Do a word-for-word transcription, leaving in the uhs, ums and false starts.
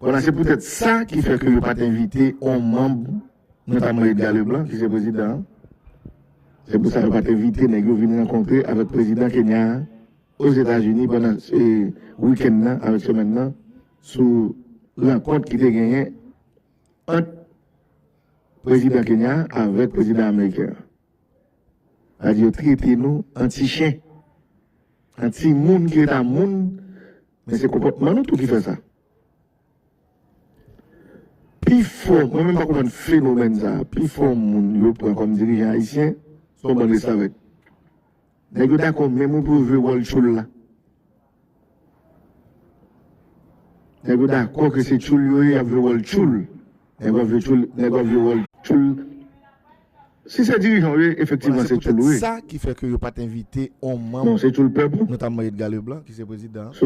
Voilà, se poutèt sa ki fè ke yo pa t envite yon manm, notamman Edgar Leblanc, ki se prezidan an. Se pou sa yo pa t envite nèg yo vin rankontre avèk prezidan Kenya a Ozetazini pandan e, wikenn nan avèk semèn nan sou rankont ki te genyen ant prezidan Kenya a avèk prezidan ameriken an. Sa di yo trete nou an ti chen, an ti moun ki rete a moun, men se konpòtman nou tou ki fè sa. Pifò, mwen menm pa konprann fenomèn sa a, pifò moun yo pran kòm dirijan ayisyen, se yon bann restavèk. Nèg yo dakò menm wi pou yo jwe wòl tchoul la. Nèg yo dakò ke se tchoul yo ye, y ap jwe wòl tchoul. Nèg yo ap jwe tchoul, nèg yo ap jwe wòl tchoul. Si se dirijan ou ye, efektivman se tchoul ou ye. Sa ki fè ke yo pa t envite yon manm, non, se tchoul pèp ou, notamman Edgar Leblanc, ki se prezidan an.